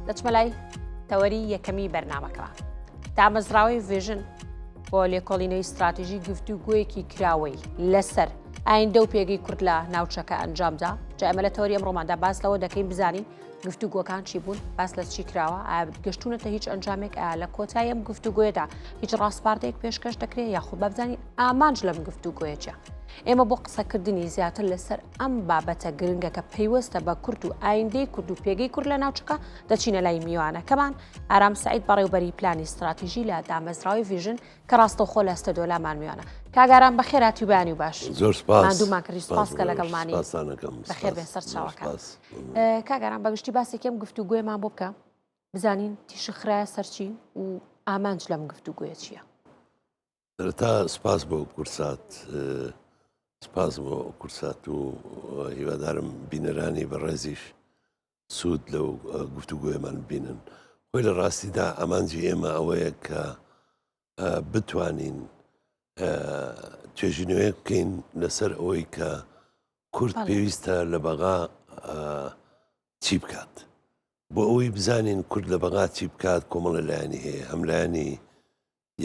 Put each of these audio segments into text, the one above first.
دەچمە لای تەوەری یەکەمی بەرنامەکەوە. دامەزراوەی ڤیژن بۆ لێکۆڵینەوەی ستراتیژی گفتوگۆیەکی کراوەی لەسەر ئایندە و پێگەی کورد لە ناوچەکە ئەنجامدا. جا ئێمە لە تەوەری ئەمڕۆماندا باس لەوە دەکەین بزانین گفتوگۆکان چی بوون، باس لە چی کراوە، ئایا گەشتونەتە هیچ ئەنجامێک، ئایا لە کۆتایی ئەم گفتوگۆیەدا هیچ ڕاسپاردەیەک پێشکەش دەکرێت یاخود با بزانین ئامانج لەم گفتوگۆیە چیە. ئێمە بۆ قسەکردنی زیاتر لەسەر ئەم بابەتە گرنگە کە پەیوەستە بە کورد و ئایندەی کورد و پێگەی کورد لە ناوچەکە دەچینە لای میوانەکەمان ئارام سعید بەڕێوبەری پلانی ستراتیژی لە دامەزراوەی ڤیژن کە ڕاستەوخۆ لە ستۆدیۆ لامان میوانە. کاک ئارام بەخێرهاتی و بەیانی و باش. زۆر سپاس. ماندوومان کردی سپاس کە لەگەڵمانی. سپاستانەکەم. بەخێر بێن سەر چاوەکان. کاک ئارام بەگشتی باسێکی ئەم گفتوگۆیەمان بۆ بکە بزانین تیشک خرایە سەر چی و ئامانج لەم گفتوگۆیە چییە؟ سەرەتا سپاس بۆ کورسات سپاس بۆ کورسات و هیوادارم بینەرانی بەڕێزیش سوود لەو گفتوگۆیەمان ببینن. خۆی لە ڕاستیدا ئامانجی ئێمە ئەوەیە کە بتوانین توێژینەوەیەک بکەین لەسەر ئەوەی کە کورد پێویستە لە بەغا چی بکات. بۆ ئەوەی بزانین کورد لە بەغا چی بکات کۆمەڵە لایەنی هەیە، هەم لایەنی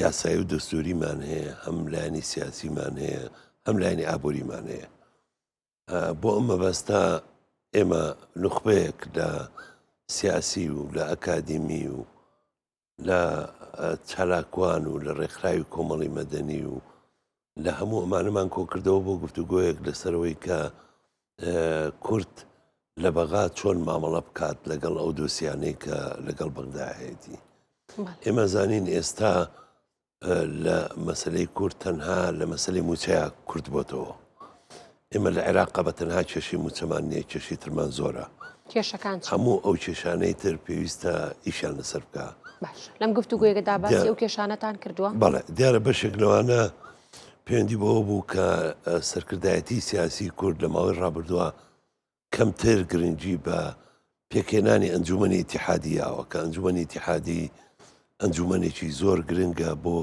یاسایی و دەستوریمان هەیە، هەم لایەنی سیاسیمان هەیە، هەم لایەنی ئابووریمان هەیە. بۆ ئەم مەبەستە ئێمە نوخبەیەک لە سیاسی و لە ئەکادیمی و لە چالاکوان و لە ڕێکخراوی کۆمەڵی مەدەنی و لە هەموو ئەمانەمان کۆکردەوە بۆ گفتوگۆیەک لەسەرەوەی کە کورد لە بەغا چۆن مامەڵە بکات لەگەڵ ئەو دۆسیانەی کە لەگەڵ بەغدا هەیەتی. ئێمە زانین ئێستا لە مەسەلەی کورد تەنها لە مەسەلەی مووچەیە کورد بۆتەوە. ئێمە لە عێراق بە تەنها کێشەی مووچەمان نییە، کێشەی ترمان زۆرە. کێشەکان چین؟ هەموو ئەو کێشانەی تر پێویستە ئیشیان لەسەر بکا. باش لەم گفتوگۆیەکەدا باسی ئەو کێشانەتان کردووە؟ بەڵێ دیارە بەشێک لەوانە پەیوەندی بەوە بوو کە سەرکردایەتی سیاسی کورد لە ماوەی ڕابردووە کەمتر گرنگی بە پێکهێنانی ئەنجومەنی ئیتیحادی یاوە کە ئەنجومەنی ئیتیحادی ئەنجومەنێکی زۆر گرنگە بۆ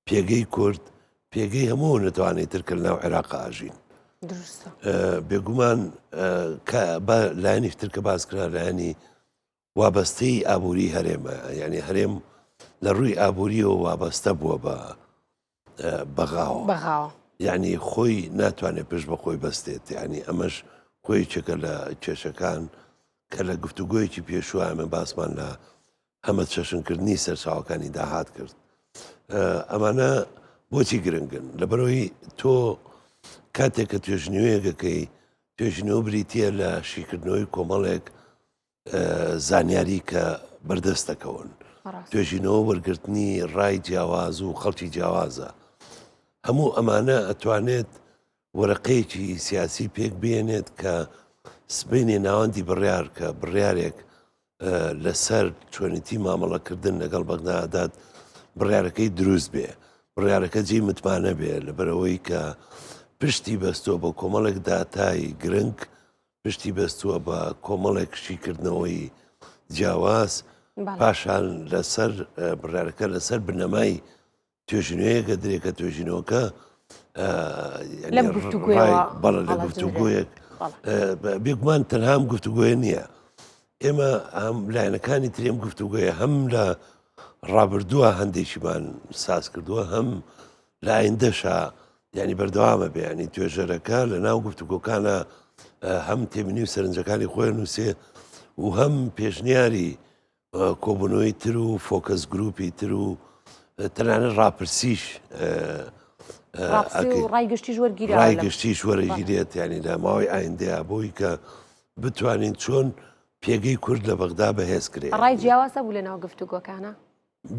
پێگەی کورد پێگەی هەموو نەتوانێت تر کە لەناو عێراق ئاژین بێگومان لایەنی تر کە باس کرا لایەنی وابەستەی ئابووری هەرێمە یعنی هەرێم لە ڕووی ئابووریەوە وابەستە بووە بە بەغاوە بەغاوە یعنی خۆی ناتوانێت پشت بە خۆی بەستێت یعنی ئەمەش خۆی چێکە لە کێشەکان کە لە گفتوگۆیەکی پێشوە ئەمە باسمان لە هەمە چەشنکردنی سەرچاوەکانی داهات کرد ئەمانە بۆچی گرنگن لەبەرەوەی تۆ کاتێک کە توێژنیوەیەکەکەی توێژینەوە بریتە لە شیکردنەوەی کۆمەڵێک زانیاری کە بەردەست دەکەون توێژینەوە وەرگرتنی ڕای جیاواز و خەڵکی جیاوازە هەموو ئەمانە ئەتوانێت وەرەقەیەکی سیاسی پێک بێنێت کە سبینێ ناوەندی بڕیار کە بڕیارێک لەسەر چۆنیتی مامەڵەکردن لەگەڵ بەغدادات بڕیارەکەی دروست بێ بڕیارەکە جێی متمانە بێ لەبەرەوەی کە پشتی بەستووە بە کۆمەڵێک داتای گرنگ پشتی بەستووە بە کۆمەڵێک شیکردنەوەی جیاواز، پاشان لەسەر بڕیارەکە لەسەر بنەمای توێژینەوەیەک ئەدرێ کە توێژینەوەکە لەم گفتوگۆیەوە بەڵێ لە گفتوگۆیەک بێگومان تەنها ئەم گفتوگۆیە نییە ئێمە هەم لایەنەکانی تری ئەم گفتوگۆیە هەم لە ڕابردووە هەندێکیمان ساز کردووە هەم لە ئایندەشا یانی بەردەوامە بێ ینی توێژەرەکە لە ناو گفتوگۆکانە هەم تێبینی و سەرنجەکانی خۆیان نووسێ و هەم پێشنیاری کۆبوونەوەی تر و focus group ی تر و تەنانەت ڕاپرسیش ڕای گشتیش وەرگیرا ڕای گشتیش وەرەگیرێت ینی لە ماوەی ئایندەیە بۆی کە بتوانین چۆن پێگەی کورد لە بەغدا بەهێز کرێ. ڕای جیاواز هەبوو لە ناو گفتوگۆکانە؟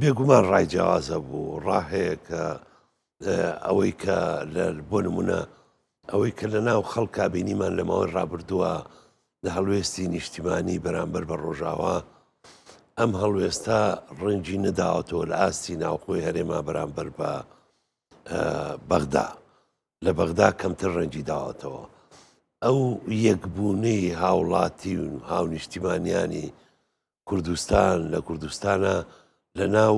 بێگومان ڕای جیاواز هەبوو، ڕا هەیە کە ئەوەی کە لە بۆ نمونە ئەوەی کە لە ناو خەڵکا بینیمان لە ماوەی ڕابردووە لە هەڵوێستی نیشتیمانی بەرامبەر بە ڕۆژاوا ئەم هەڵوێستە ڕەنگی نەداوەتەوە لە ئاستی ناوخۆی هەرێما بەرامبەر بە بەغدا لە بەغدا کەمتر ڕەنگی داوەتەوە. ئەو یەکبوونەی هاوڵاتی و هاونیشتیمانیانی کوردستان لە کوردستانە لە ناو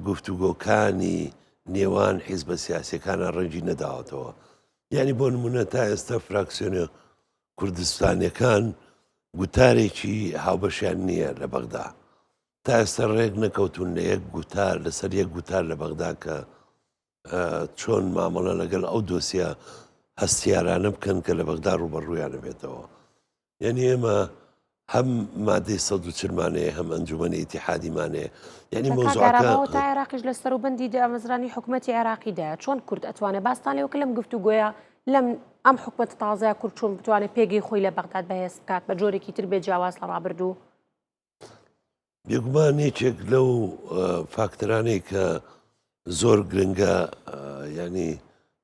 گفتوگۆکانی نێوان حیزبە سیاسەکانە ڕەنگی نەداوەتەوە. یعنی بۆ نمونە تا ئێستا فراکسیۆنە کوردستانیەکان گوتارێکی هاوبەشیان نییە لە بەغدا. تا ئێستا ڕێک نەکەوتون لە یەک گوتار لەسەر یەک گوتار لە بەغدا کە چۆن مامەڵە لەگەڵ ئەو دۆسیە هەستیارانە بکەن کە لە بەغدا ڕووبەڕوویانە بێتەوە. یعنی ئێمە هەم مادەی 140 مان هەیە هەم ئەنجومەنی ئیتیحادیمان هەیە یعنی مەوزوعەکە تا عێراقیش لە سەروبەندی دامەزرانی حکومەتی عێراقیدایە چۆن کورد ئەتوانێت باستان لێوە لەم گفتوگۆیە لەم ئەم حکومەت تازەیە کورد چۆن بتوانێت پێگەی خۆی لە بەغداد بەهێز بکات بە جۆرێکی تر بێ جیاواز لە ڕابردوو؟ بێگومان یەکێک لەو فاکتەرانەی کە زۆر گرنگە ینی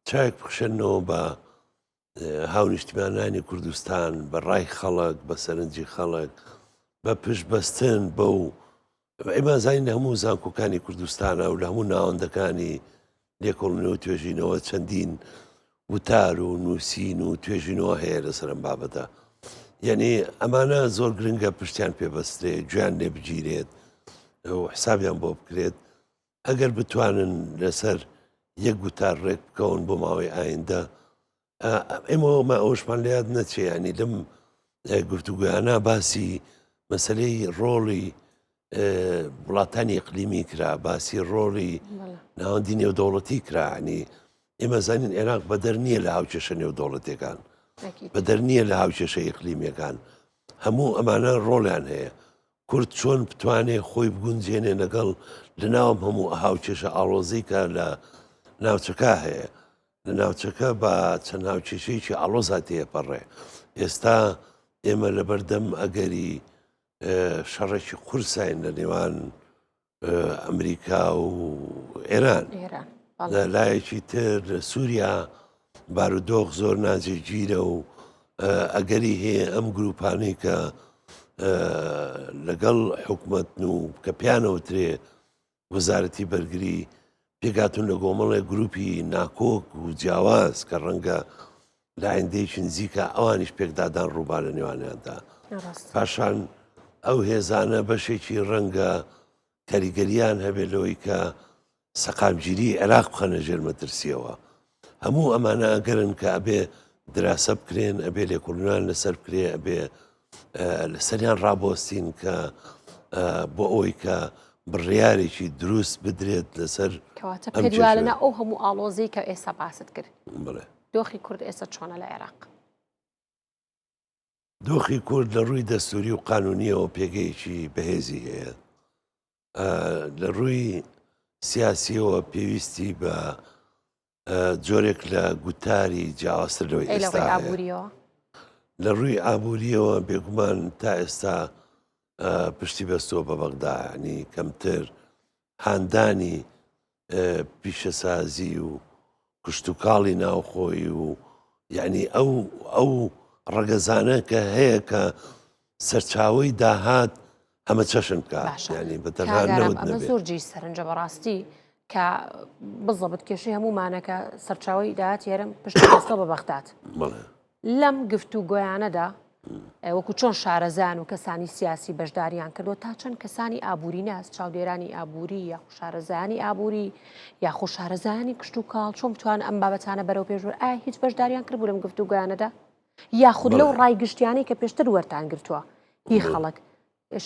چاک بخشێنەوە بە هاونیشتیمانانی کوردستان بە ڕای خەڵک بە سەرنجی خەڵک بە پشت بەستن بەو ئێمە زانین لە هەموو زانکۆکانی کوردستانە و لە هەموو ناوەندەکانی لێکۆڵینەوە توێژینەوە چەندین وتار و نووسین و توێژینەوە هەیە لەسەر ئەم بابەتە یعنی ئەمانە زۆر گرنگە پشتیان پێبەسترێ گویان لێ بگیرێت و حسابیان بۆ بکرێت ئەگەر بتوانن لەسەر یەک گوتار ڕێک بکەون بۆ ماوەی ئایندە ئێمە ما ئەوشمان لە یاد نەچێ ینی لەم گفتوگویانە باسی مەسلەی ڕۆڵی وڵاتانی ئەقلیمی کرا باسی ڕۆڵی ناوەندی نێودەوڵەتی کرانی ئێمە زانین عێراق بەدەر نییە لە هاوکێشە نێودەوڵەتەکان بەدەر نییە لە هاوکێشە ئیقلیمیەکان هەموو ئەمانە ڕۆڵیان هەیە کورد چۆن بتوانێ خۆی بگونجێنێ لەگەڵ لەناوم هەموو هاوکێشە ئاڵۆزی کە لە ناوچەکە هەیە لە ناوچەکە بە چەند هاوکێشەیەکی ئاڵۆزا تێپەڕێ ئێستا ئێمە لەبەردەم ئەگەری شەڕێکی قورسین لە نێوان ئەمریکا و ئێران لە لایەکی تر لە سووریا بارودۆخ زۆر ناجێگیرە و ئەگەری هەیە ئەم گروپانەی کە لەگەڵ حکومەتن و کە پیانەوترێ وەزارەتی بەرگری پێکهاتوون لە گۆمەڵێک گروپی ناکۆک و جیاواز کە ڕەنگە لە ئایندەیەکی نزیکە ئەوانیش پێکدادان ڕووبا لە نێوانیاندا. پاشان ئەو هێزانە بەشێکی ڕەنگە کاریگەریان هەبێت لەوەی کە سەقامگیری عێراق بخەنە ژێر مەترسیەوە. هەموو ئەمانە ئەگەرن کە ئەبێ دراسە بکرێن ئەبێ لێکۆڵینەوەیان لەسەر بکرێ ئەبێ لەسەریان ڕابۆستین کە بۆ ئەوەی کە بڕیارێکی دروست بدرێت لەسەر کەواتە پێدوالەنا ئەو هەموو ئاڵۆزی کە ئێستا باست کرد بڵێ دۆخی کورد ئێستا چۆنە لە عێراق؟ دۆخی کورد لە ڕووی دەستوری و قانونیەوە پێگەیەکی بەهێزی هەیە لە ڕووی سیاسیەوە پێویستی بە جۆرێک لە گوتاری جیاوازتر لەوەی ئێستا ئابووریەوە لە ڕووی ئابووریەوە بێگومان تا ئێستا پشتی بەستەوە بە بەغدا ینی کەمتر هاندانی پیشەسازی و کشتتوکاڵی ناوخۆی و یعنی ئەو ئەو ڕەگەزانە کە هەیە کە سەرچاوەی داهات هەمە چەشن بکە ینی بە تەنها نەوت ئەمە زۆر جێی سەرنجە بەڕاستی کە بزەبت کێشەی هەموومانەکە سەرچاوی داهات هێرم پشت بەستەوە بە بەغداد لەم گفت و گۆیانەدا وەکو چۆن شارەزان و کەسانی سیاسی بەشداریان کردو تا چەند کەسانی ئابووری ناس چاودێرانی ئابووری یاخو شارەزانی ئابووری یاخو شارەزانی کشت و کاڵ چۆن بتوان ئەم بابەتانە بەرەو پێشوە ئایا هیچ بەشداریان کرد بوو لەم گفت و گۆیانەدا یاخود لەو ڕای گشتیانەی کە پێشتر وەرتان گرتووە هی خەڵک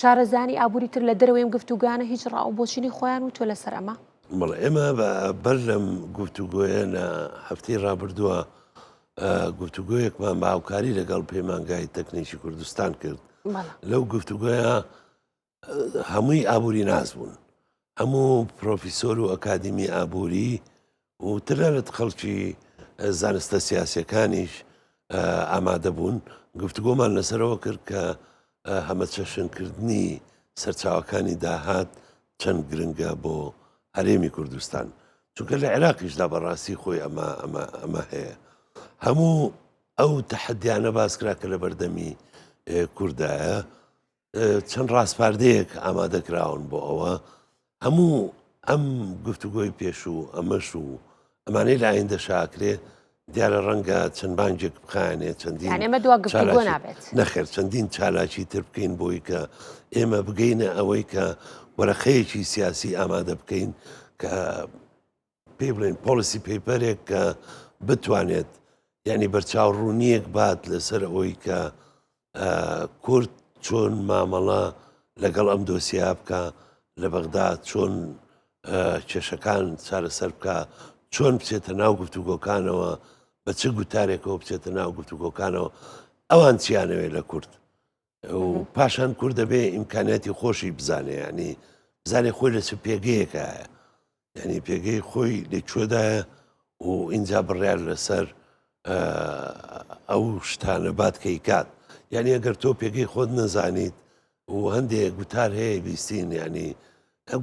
شارەزانی ئابووری تر لە دەرەوەی ئەم گفتوگۆیانە هیچ ڕا و بۆچینی خۆیان وتووە لەسەر ئەمە؟ بەڵێ ئێمە بەر لەم گفتوگۆیە لە هەفتەی ڕابردووە گفتوگۆیەکمان بە هاوکاری لەگەڵ پەیمانگای تەکنیکی کوردستان کرد لەو گفتوگۆیە هەمووی ئابووری ناس بوون هەموو پرۆفیسۆر و ئەکادیمی ئابووری و تەنانەت خەڵکی زانستە سیاسیەکانیش ئامادە بوون گفتوگۆمان لەسەرەوە کرد کە هەمەچەشنکردنی سەرچاوەکانی داهات چەند گرنگە بۆ هەرێمی کوردستان چونکە لە عێراقیشدا بەڕاستی خۆی ئەمە ئەمە ئەمە هەیە هەموو ئەو تەحەدیانە باسکرا کە لە بەردەمی کوردایە چەند ڕاسپاردەیەک ئامادە کراون بۆ ئەوە هەموو ئەم گفتوگۆی پێشوو ئەمەش و ئەمانەی لە ئایندە شاکرێ دیارە ڕەنگە چەند بانگێک بخایەنێ چەندین ئەمە دوا گفتوگۆ نابێت نەخێر چەندین چالاکی تر بکەین بۆی کە ئێمە بگەینە ئەوەی کە وەرەقەیەکی سیاسی ئامادە بکەین کە پێی بڵێن پۆلیسی پەیپەرێک کە بتوانێت یعنی بەرچاو ڕوونیەک بات لەسەر ئەوەی کە کورد چۆن مامەڵە لەگەڵ ئەم دۆسیە بکە لە بەغدا چۆن کێشەکان چارەسەر بکە چۆن بچێتە ناو گفتوگۆکانەوە بە چ گوتارێکەوە بچێتە ناو گفتوگۆکانەوە ئەوان چیانەوێت لە کورد و پاشان کورد دەبێ ئیمکانیاتی خۆشی بزانێ ینی بزانێ خۆی لە چ پێگەیەکایە یعنی پێگەی خۆی لە کوێدایە و ئینجا بڕیار لەسەر ئەو شتانە بات کە کات یعنی ئەگەر تۆ پێگەی خۆت نەزانیت و هەندێک گوتار هەیە بیستین ینی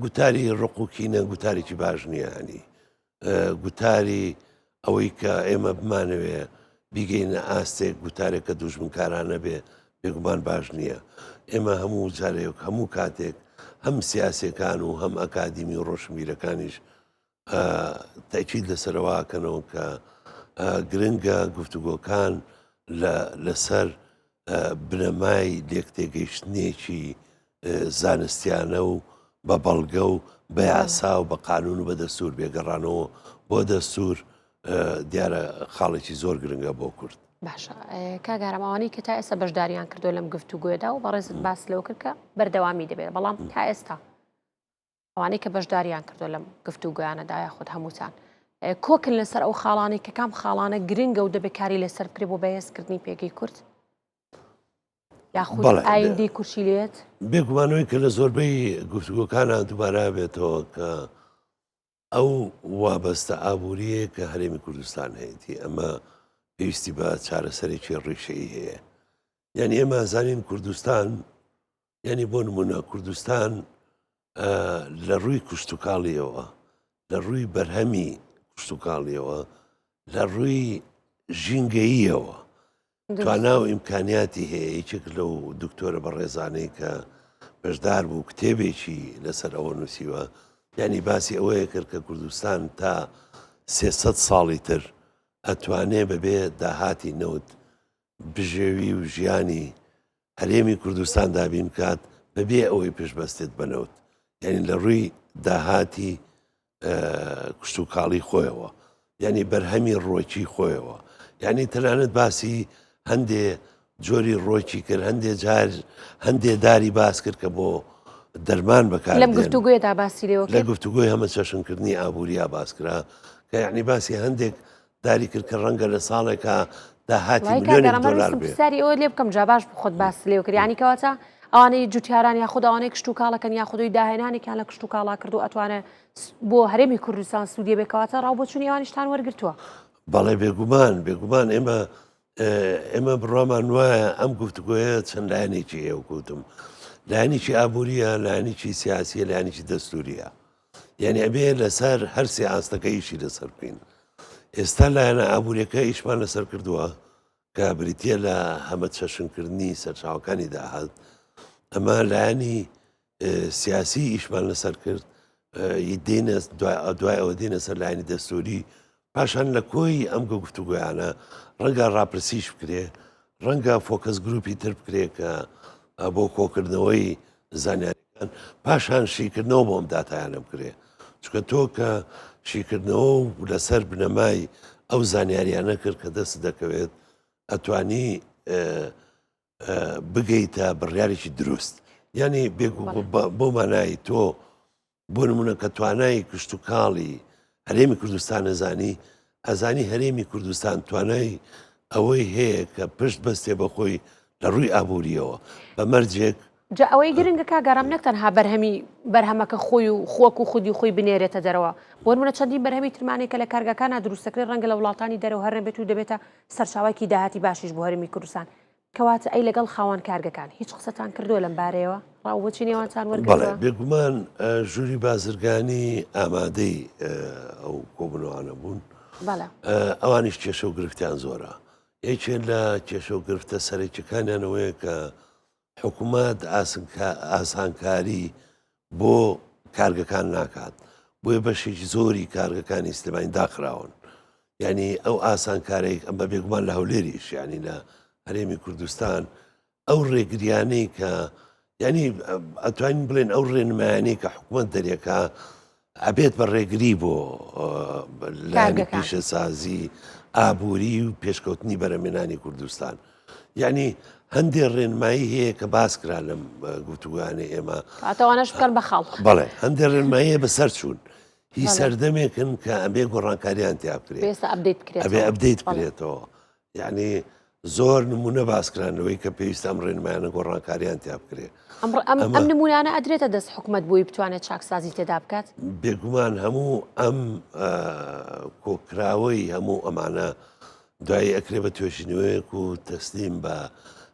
گوتاری ڕقوکینە گوتارێکی باش نییە ینی گوتاری ئەوەی کە ئێمە بمانەوێ بیگەینە ئاستێک گوتارێک کە دوژمنکارانە بێ بێگومان باش نییە. ئێمە هەموو جارێک هەموو کاتێک هەم سیاسیەکان و هەم ئەکادیمی و ڕۆشنبیرەکانیش تەئکید لەسەرەوە کەنەوە کە گرنگە گفتوگۆکان لەسەر بنەمای لێکتێگەیشتنێکی زانستیانە و بە بەڵگە و بە یاسا و بە قانون و بە دەستور بێگەڕانەوە بۆ دەستور دیارە خاڵێکی زۆر گرنگە بۆ کورد. باشە کاک ئارام ئەوانەی کە تا ئێستا بەشداریان کردو لەم گفتوگۆیەدا و بەڕێزت باس لەوە کرد کە بەردەوامی دەبێت بەڵام تا ئێستا ئەوانەی کە بەشداریان کردو لەم گفتوگۆیانەدا یاخود هەمووتان کۆکن لەسەر ئەو خاڵانەی کە کام خاڵانە گرنگە و دەبێت کاری لەسەر بکرێت بۆ بەهێزکردنی پێگەی کورد یاخود ئایندەی کورسی لێت؟ بێگومانەوەی کە لە زۆربەی گفتوگۆکانە دووبارە بێتەوە کە ئەو وابەستە ئابووریە کە هەرێمی کوردستان هەیەی ئەمە پێویستی بە چارەسەرێکی ڕیشەیی هەیە یعنی ئێمە زانین کوردستان یعنی بۆ نمونە کوردستان لە ڕووی کوشتتوکاڵیەوە لە ڕووی بەرهەمی کوشتتوکاڵیەوە لە ڕووی ژینگەییەوە توانا و ئیمکانیاتی هەیە یەکێک لەو دکتۆرە بەڕێزانەی کە بەشدار بوو کتێبێکی لەسەر ئەوە نووسیوە یعنی باسی ئەوەیە کرد کە کوردستان تا 300 ساڵی تر ئەتوانێ بەبێ داهاتی نەوت بژێوی و ژیانی هەرێمی کوردستان دابین بکات بەبێ ئەوەی پشت بەستێت بە نەوت یعنی لە ڕووی داهاتی کشتتوکاڵی خۆیەوە یعنی بەرهەمی ڕۆکی خۆیەوە یعنی تەنانەت باسی هەندێ جۆری ڕۆکی کرد هەندێ جار هەندێ داری باس کرد کە بۆ دەرمان بەکار لەم گفتوگوێدا باسی لێوە لە گفتوگۆی هەمە چەشنکردنی ئابووریا باس کرا کە یعنی باسی هەندێک داری کرد کە ڕەنگە لە ساڵێکا داهاتی ملیۆنێک دۆلار بێ. پرسیاری ئەوە لێ بکەم جا باش بوو خۆت باست لێ کرد یانی کەواتە ئەوانەی جوتیاران یاخود ئەوانەی کشتوکاڵەکەن یاخودی داهێنانێکیان لە کشتوکاڵا کردو ئەتوانێت بۆ هەرێمی کوردستان سوودیە بێ کەواتە ڕاو بۆچوونی ئەوانیشتان وەرگرتووە. بەڵێ بێگومان بێگومان ئێمە ئێمە بڕوامان وایە ئەم گفتوگۆیە چەند لایەنێکی هەیە وکوتم لایەنێکی ئابووریە لایەنێکی سیاسیە لایەنێکی دەستوریە یعنی ئەبێ لەسەر هەرسێ ئاستەکە ئیشی لەسەر بکەین ئێستا لایەنە ئابووریەکە ئیشمان لەسەر کردووە کە بریتە لە هەمە چەشنکردنی سەرچاوەکانی داهات ئەمە لایەنی سیاسی ئیشمان لەسەر کرد دێنە دوای ئەوە دێنە سەر لایەنی دەستوری پاشان لە کۆی ئەم گفتوگۆیانە ڕەنگە ڕاپرسیش بکرێ ڕەنگە focus group ی تر بکرێ کە بۆ کۆکردنەوەی زانیاریەکان پاشان شیکردنەوە بۆ ئەم داتایانە بکرێ چونکە تۆ کە شیکردنەوە و لەسەر بنەمای ئەو زانیاریانە کرد کە دەست دەکەوێت ئەتوانی بگەیتە بڕیارێکی دروست یعنی بۆ مانای تۆ بۆ نمونە کە توانای کشتتوکاڵی هەرێمی کوردستان ئەزانی ئەزانی هەرێمی کوردستان توانای ئەوەی هەیە کە پشت بەستێ بەخۆی لە ڕووی ئابووریەوە بە مەرجێک جا ئەوەی گرنگە کاک ئارام نەک تەنها بەرهەمی بەرهەمەکە خۆی و خۆک و خودی خۆی بنێرێتە دەرەوە بۆ نمونە چەندین بەرهەمی ترمانەیە کە لە کارگاکانا دروست دەکرێت ڕەنگە لە وڵاتانی دەرەوە هەر نەبێت و دەبێتە سەرچاوەیەکی داهاتی باشیش بۆ هەرێمی کوردستان کەواتە ئەی لەگەڵ خاوەن کارگەکان هیچ قسەتان کردووە لەم بارەیەوە؟ ڕا و بۆچی نێوانتان بەڵێ وەرگرتووە؟ بێگومان ژووری بازرگانی ئامادەی ئەو کۆبوونەوانە بوون. بەڵێ. ئەوانیش کێشە و گرفتیان زۆرە. یەکێ لە کێشە و گرفتە سەرەکیەکانیان ئەوەیە کە حکوومەت ئاسانکاری بۆ کارگەکان ناکات بۆیە بەشێکی زۆری کارگەکانی سلێمانی داخراون یعنی ئەو ئاسانکارێک ئەم بە بێگومان لە هەولێریش یعنی لە هەرێمی کوردستان ئەو ڕێگریانەی کە یعنی ئەتوانین بڵێن ئەو ڕێنمایانەی کە حکوومەت دەرێکا ئەبێت بە ڕێگری بۆ لایەنی پیشەسازی ئابووری و پێشکەوتنی بەرەمێنانی کوردستان. یعنی هەندێ ڕێنمایی هەیە کە باس کرا لەم گفتوگویانەی ئێمە. ئەتوانەش بکەن بە خاڵ. بەڵێ هەندێ ڕێنمایی هەیە بەسەر چوون. هی سەردەمێکن کە ئەبێ گۆڕانکاریان تیا بکرێت. پێویستە update بکرێتەوە. ئەبێ update بکرێتەوە. یعنی زۆر نمونە باسکران لەوەی کە پێویستە ئەم ڕێنمایانە گۆڕانکاریان تیا بکرێت. ئەم نمونانە ئەدرێتە دەست حکومەت بۆی بتوانێت چاکسازی تێدا بکات؟ بێگومان هەموو ئەم کۆکراوەی هەموو ئەمانە دوایی ئەکرێ بە توێژینەوەیەک و تەسلیم بە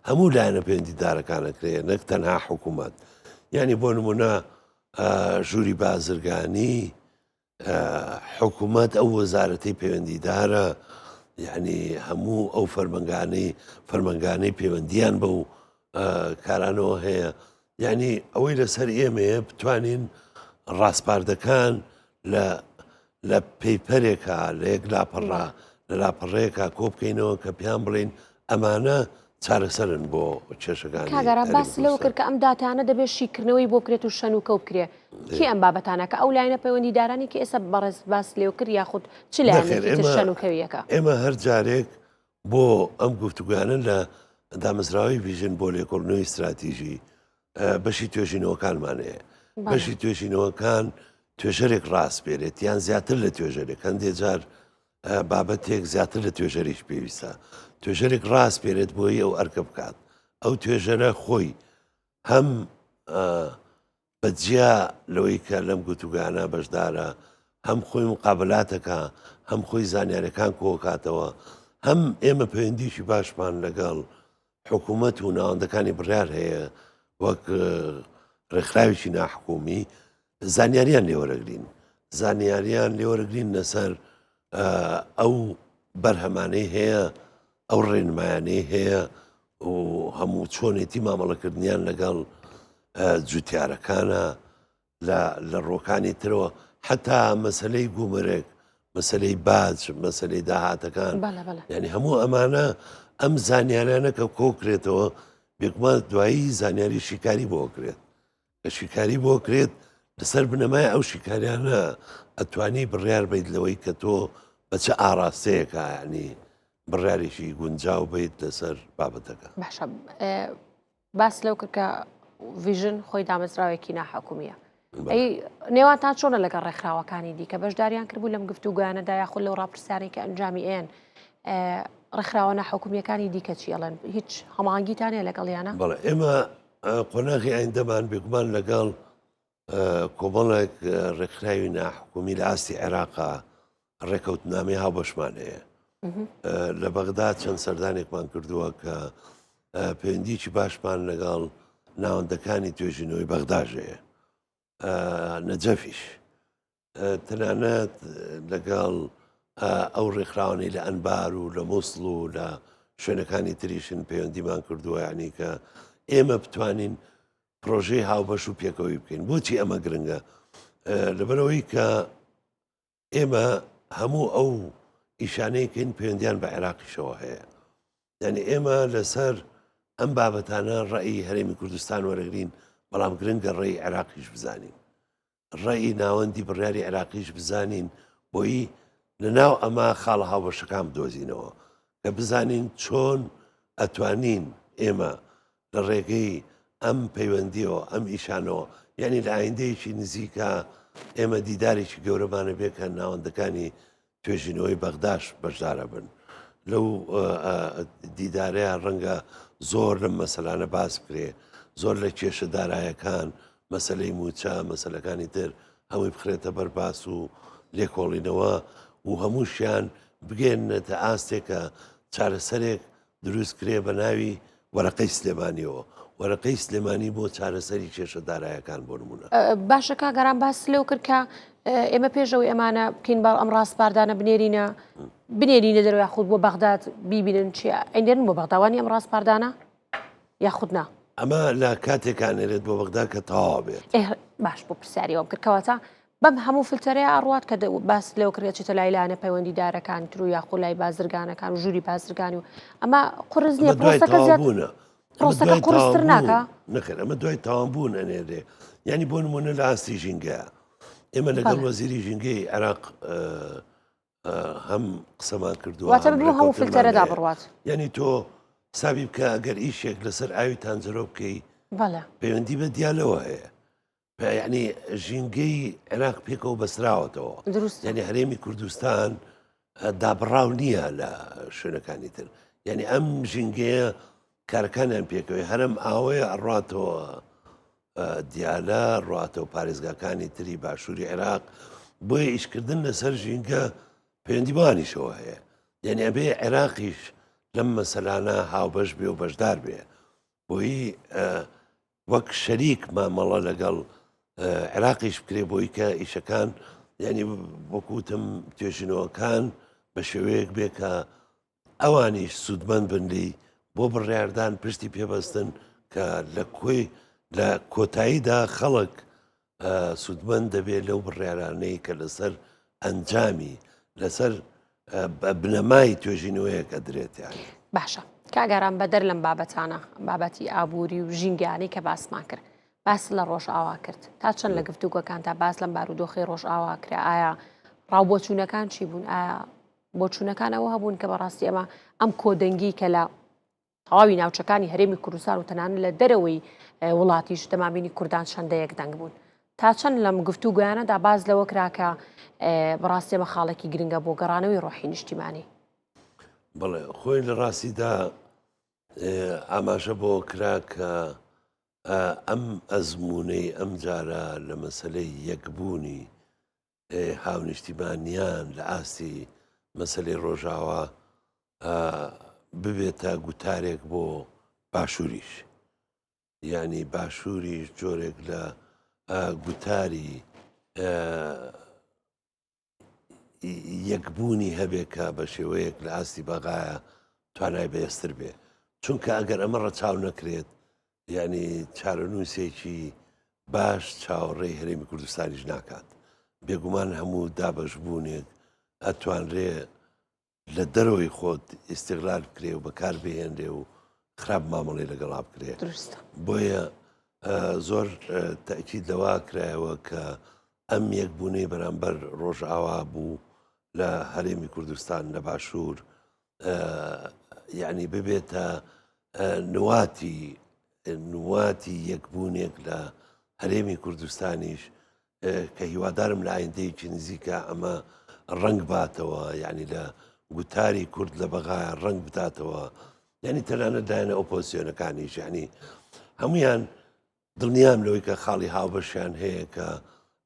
هەموو لایەنە پەیوەندیدارەکان ئەکرێ نەک تەنها حکوومەت یعنی بۆ نمونە ژووری بازرگانی حکوومەت ئەو وەزارەتی پەیوەندیدارە یعنی هەموو ئەو فەرمەنگانەی فەرمەنگانەی پەیوەندیان بەو کارانەوە هەیە یعنی ئەوەی لەسەر ئێمەیە بتوانین ڕاسپاردەکان لە لە پەیپەرێکا لە یەک لاپەڕا لە لاپەڕەیەکا کۆ بکەینەوە کە پێیان بڵێین ئەمانە چارەسەرن بۆ کێشەکانی کاک ئارام هەرێمی باست لەوە کوردستان. کرد کە ئەم داتایانە دەبێت شیکردنەوەی بۆ بکرێت و شەنوکەو بکرێت کێ ئەم بابەتانە کە ئەو لایەنە پەیوەندیدارانی کە ئێستا بەڕێز باست لێوە کرد یاخود چ نەخێر لایەنێکی تر ئێمە شەنوکەویەکە؟ ئێمە هەر جارێک بۆ ئەم گفتوگۆیانە لە دامەزراوەی ڤیژن بۆ لێکۆڵینەوەی ستراتیژی بەشی توێژینەوەکانمان هەیە بەشی توێژینەوەکان توێژەرێک ڕاسپێرێت یان زیاتر لە توێژەرێک هەندێک جار بابەتێک زیاتر لە توێژەریش پێویستە توێژەرێک ڕاسپێرێت بۆی ئەو ئەرکە بکات ئەو توێژەرە خۆی هەم بە جیا لەوەی کە لەم گوتوگانە بەشدارە هەم خۆی مقابلاتەکە هەم خۆی زانیارەکان کۆکاتەوە هەم ئێمە پەیوەندیکی باشمان لەگەڵ حکوومەت و ناوەندەکانی بڕیار هەیە وەک ڕێکخراوێکی ناحکومی زانیاریان لێوەرەگرین زانیاریان لێوەرەگرین لەسەر ئەو بەرهەمانەی هەیە ئەو ڕێنمایانەی هەیە و هەموو چۆنێتی مامەڵەکردنیان لەگەڵ جوتیارەکانە لە ڕۆکانی ترەوە حتا مەسلەی گومرگ مەسلەی باج مەسلەی داهاتەکان یعنی هەموو ئەمانە ئەم زانیارانە کە کۆکرێتەوە بێگومان دوایی زانیاری شیکاری بۆ کرێت کە شیکاری بۆ کرێت لەسەر بنەمای ئەو شیکاریانە ئەتوانی بڕیار بیت لەوەی کە تۆ بە چ ئاراستەیەکە ینی بڕیارێکی گونجاو بیت لەسەر بابەتەکە. باشە باس لەو کرد کە ڤیژن خۆی دامەزراوێکی ناحکومیە ئەی نێوانتان چۆنە لەگەڵ ڕێکخراوەکانی دیکە بەشداریان کردبوو لەم گفتوگۆیانەدا یاخود لەو ڕاپرسیانەی کە ئەنجامی ئێن ڕێکخراوە ناحکومیەکانی دیکە چی ئەڵێن هیچ هەماهەنگیتان هەیە لەگەڵیانە؟ بەڵێ ئێمە قۆناغی ئایندەمان بێگومان لەگەڵ کۆمەڵێک ڕێکخراوی ناحکومی لە ئاستی عێراقا ڕێکەوتنامەی هاوبەشمان هەیە لە بەغدا چەند سەردانێکمان کردووە کە پەیوەندیکی باشمان لەگەڵ ناوەندەکانی توێژینەوەی بەغداش هەیە نەجەفیش تەنانەت لەگەڵ ئەو ڕێکخراوانەی لە ئەنبار و لە مووسڵ و لە شوێنەکانی تریشن پەیوەندیمان کردووە یعنی کە ئێمە بتوانین پرۆژەی هاوبەش و پێکەوەی بکەین بۆچی ئەمە گرنگە لەبەرەوەی کە ئێمە هەموو ئەو ئیشانەیەکەین پەیوەندیان بە عێراقیشەوە هەیە یعنی ئێمە لەسەر ئەم بابەتانە ڕێی هەرێمی کوردستان وەرەگرین بەڵام گرنگە ڕێی عێراقیش بزانین ڕێی ناوەندی بڕیاری عێراقیش بزانین بۆی لەناو ئەمە خاڵە هاوبەشەکان بدۆزینەوە کە بزانین چۆن ئەتوانین ئێمە لە ڕێگەی ئەم پەیوەندیەوە ئەم ئیشانەوە یعنی لە ئایندەیەکی نزیکە ئێمە دیدارێکی گەورەمانە بێ کە ناوەندەکانی توێژینەوەی بەغداش بەشدارە بن لەو دیدارەیە ڕەنگە زۆر لەم مەسەلانە باس بکرێ زۆر لە کێشە دارایەکان مەسلەی موچە مەسلەکانی تر هەمووی بخرێتە بەر باس و لێکۆڵینەوە و هەمووشیان بگەێنێتە ئاستێکە چارەسەرێک دروست کرێ بە ناوی وەرەقەی سلێمانیەوە وەرەقەی سلێمانی بۆ چارەسەری کێشە دارایەکان بۆ نمونە. باشە کاک ئارام باست لەوە کرد کە ئێمە پێش ئەوەی ئەمانە بکەین با ئەم ڕاسپاردانە بنێرینە بنێرینە دەرەوە یاخود بۆ بەغداد بیبینن چیە ئەینێرن بۆ بەغدا وانی ئەم ڕاسپاردانە یاخود نا؟ ئەمە لە کاتێکا ئەنێرێت بۆ بەغدا کە تەواو بێت. باش بۆ پرسیاری ئەوەم کرد کەواتە بەم هەموو فلتەرەیە ئەڕوات کە باست لەوە کرد ئەچێتە لای لایەنە پەیوەندیدارەکان تر و یاخۆ لای بازرگانەکان و ژووری بازرگانی و ئەمە قورس نییە ئەمە دوای پرۆسەکە زیاد تەواوبوونە ئەمە پرۆسەکە دوای قورستر تەواوبوون ناکا؟ نەخێر ئەمە دوای تەواوبوون ئەنێرێ یعنی بۆ نمونە لە ئاستی ژینگەیە ئێمە لەگەڵ بەڵێ. وەزیری ژینگەی عێراق هەم قسەمان کردووە واتە هەم بەو هەموو ڕێکەوتنمان فلتەرەدا هەیە بڕوات. یعنی تۆ حسابی بکە ئەگەر ئیشێک لەسەر ئاوی تانجەرۆ بکەی پەیوەندی بە دیالەوە هەیە یعنی ژینگەی عێراق پێکەوە بەسراوەتەوە یعنی هەرێمی کوردستان دابڕاو نییە لە شوێنەکانی تر یعنی ئەم ژینگەیە کارەکانیان پێکەوەی هەرم ئاوەیە ئەڕاتەوە دیالە ڕاتەوە پارێزگاکانی تری باشووری عێراق بۆیە ئیشکردن لەسەر ژینگە پەیوەندی بەوانیشەوە هەیە یعنی ئەبێ عێراقیش لەم مەسەلانە هاوبەش بێ و بەشدار بێ بۆیی وەک شەریک مامەڵە لەگەڵ عێراقیش بکرێ بۆی کە ئیشەکان یعنی وەکوتم توێژینەوەکان بە شێوەیەک بێ کە ئەوانیش سوودمەند بن لێی بۆ بڕیاردان پشتی پێبەستن کە لە کۆی لە کۆتاییدا خەڵک سوودمەند دەبێت لەو بڕیارانەی کە لەسەر ئەنجامی لەسەر بنەمای توێژینەوەیەک ئەدرێت یانی. باشە کاک ئارام بەدەر لەم بابەتانە بابەتی ئابووری و ژینگانەی کە باسمان کرد باس لە ڕۆژئاوا کرد تا چەند لە گفتوگۆکانتا باس لەم بارودۆخی ڕۆژئاوا کرا ئایا ڕاوبۆچوونەکان چی بوون ئایا بۆچوونەکان ئەوە هەبوون کە بەڕاستی ئەمە ئەم کۆدەنگی کە لە تەواوی ناوچەکانی هەرێمی کوردستان و تەنانەت لە دەرەوەی وڵاتیش دەمابینی کوردان چەندە یەک دەنگ بوون تا چەند لەم گفتوگۆیانەدا باس لەوە کرا کە بەڕاستی ئەمە خاڵێکی گرنگە بۆ گەڕانەوەی ڕۆحی نیشتیمانی. بەڵێ خۆی لە ڕاستیدا ئاماژە بۆ کرا کە ئەم ئەزموونەی ئەم جارە لە مەسلەی یەکبوونی هاونیشتیمانیان لە ئاستی مەسلەی ڕۆژاوا ببێتە گوتارێک بۆ باشووریش. یانی باشووریش جۆرێک لە گوتاری یەکبوونی هەبێ کە بە شێوەیەک لە ئاستی بەغایە توانای بەهێزتر بێ چونکە ئەگەر ئەمە ڕەچاو نەکرێت یعنی چارەنووسێکی باش چاوەڕێی هەرێمی کوردستانیش ناکات بێگومان هەموو دابەشبوونێک ئەتوانرێ لە دەرەوەی خۆت ئیستیغلال بکرێ و بەکار بهێنرێ و خراپ مامەڵەی لەگەڵا بکرێ دروستە. بۆیە زۆر تەئکید لەوە کرایەوە کە ئەم یەکبوونەی بەرامبەر ڕۆژئاوا بوو لە هەرێمی کوردستان لە باشوور یعنی ببێتە نواتی نواتی یەکبوونێک لە هەرێمی کوردستانیش کە هیوادارم لە ئایندەیەکی نزیکە ئەمە ڕەنگ باتەوە یعنی لە گوتاری کورد لە بەغایە ڕەنگ بداتەوە یعنی تەنانەت لایەنە ئۆپۆزیسیۆنەکانیش یعنی هەمویان دڵنیام لەوەی کە خاڵی هاوبەشیان هەیە کە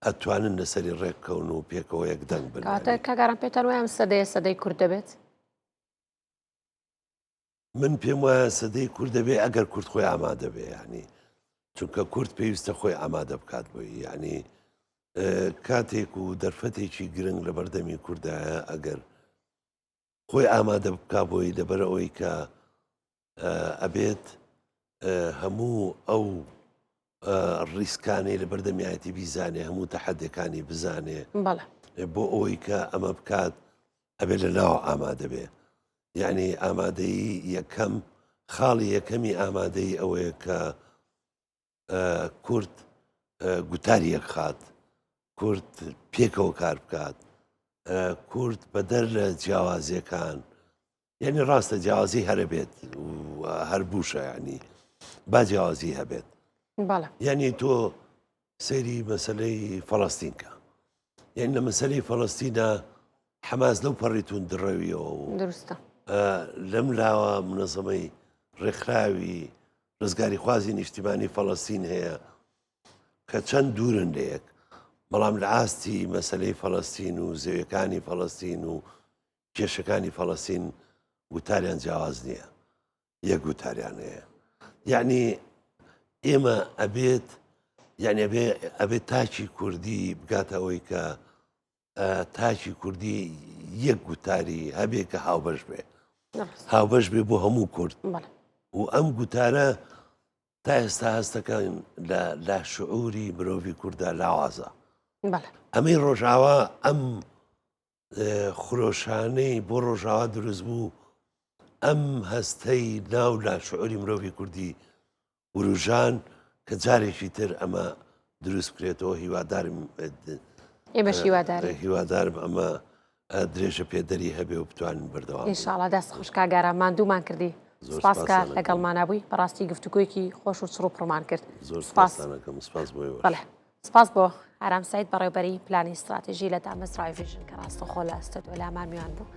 ئەتوانن لەسەری ڕێککەون و پێکەوە یەک دەنگ بن. کاتە کاک ئارام پێتان وایە ئەم سەدەیە سەدەی کورد دەبێت؟ من پێم وایە سەدەی کورد دەبێ ئەگەر کورد خۆی ئامادە بێ یعنی چونکە کورد پێویستە خۆی ئامادە بکات بۆی یعنی کاتێک و دەرفەتێکی گرنگ لە بەردەمی کوردایە ئەگەر خۆی ئامادە بکا بۆی لەبەر ئەوەی کە ئەبێت هەموو ئەو ڕیسکانەی لە بەردەمیایەتی بیزانێ هەموو تەحەدەکانی بزانێ بۆ ئەوەی کە ئەمە بکات ئەبێت لە ناوە ئامادە بێ یعنی ئامادەیی یەکەم خاڵی یەکەمی ئامادەی ئەوەیە کە کورد گوتاری یەکخات کورد پێکەوە کار بکات کورد بەدەر لە جیاوازیەکان یعنی ڕاستە جیاوازی هەرە بێت هەر بووشە ینی با جیاوازی هەبێت یعنی تۆ سەیری مەسلەی فەڵستین کە یعنی لە مەسلەی فەڵستینە حەماس لەو پەڕی توندڕەویەوە و دروستە لەم لاوە منەزەمەی ڕێکخراوی ڕزگاریخوازی نیشتیمانی فەڵەستین هەیە کە چەند دوورن لە یەک بەڵام لە ئاستی مەسلەی فەڵەستین و زەویەکانی فەڵەستین و کێشەکانی فەڵەستین گوتاریان جیاواز نییە یەک گوتاریان هەیە یعنی ئێمە ئەبێت یعنی ئەبێ ئەبێت تاکی کوردی بگاتە ئەوەی کە تاکی کوردی یەک گوتاری هەبێ کە هاوبەش بێ هاوبەش بێ بۆ هەموو کورد و ئەم گوتارە تا ئێستا هەستەکان لە لا شعوری مرۆڤی کووردا لاوازە ئەمەی ڕۆژاوا ئەم خرۆشانەی بۆ ڕۆژاوا دروست بوو ئەم هەستەی ناو لا شعوری مرۆڤی کوردی وروژان کە جارێکی تر ئەمە دروست بکرێتەوە هیوادارم ئێمەش هیوادارین هیوادارم ئەمە درێژە پێدەری هەبێ و بتوانین بەردەوام ئینشاءڵا دەست خۆش کاک ئارام ماندوومان کردی. سپاس کە لەگەڵمانا بووی، بەڕاستی گفتوگۆیەکی خۆش و چڕ و پڕمان کرد. زۆر سپاستان ئەکەم، سپاس بۆ ئێوەش. بەڵێ سپاس بۆ ئارام سەعید بەڕێوبەری پلانی ستراتیژی لە دامەزراوەی ڤیژن کە ڕاستەوخۆ لە ستۆدیۆ لامان میوان بوو.